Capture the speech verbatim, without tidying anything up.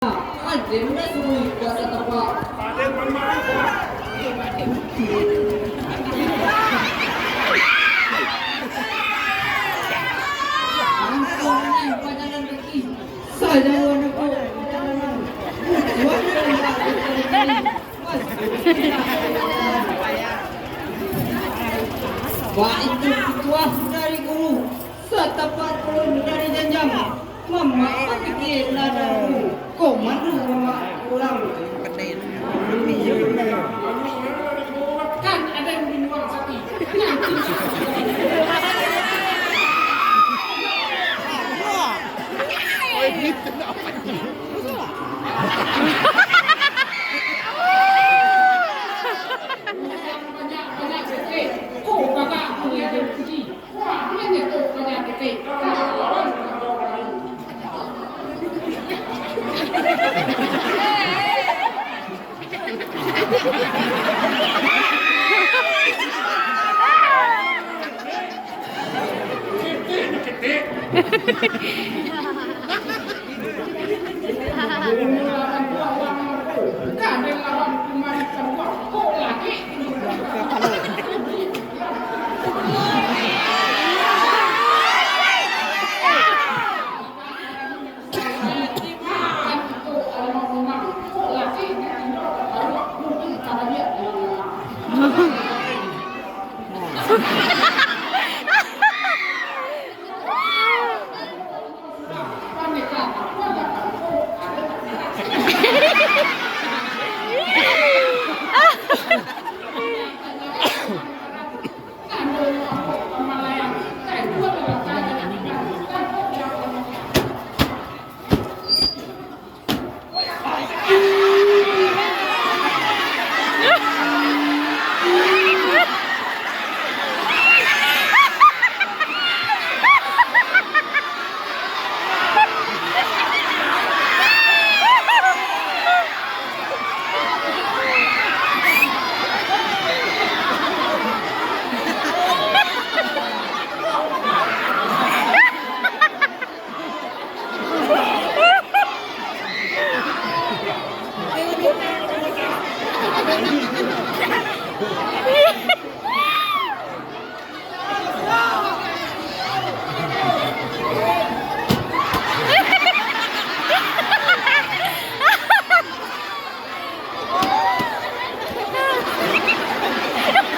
Aden dah suruh ikhlas atau apa? Angkau ni bajalan kaki. Sajalan aku bajalan. Wah, Baitu pituah dari guru, satapak turun dari janjang. Mamak bapikia lah dahulu, komando mamak pulang. Kan ada yang binuang sapi.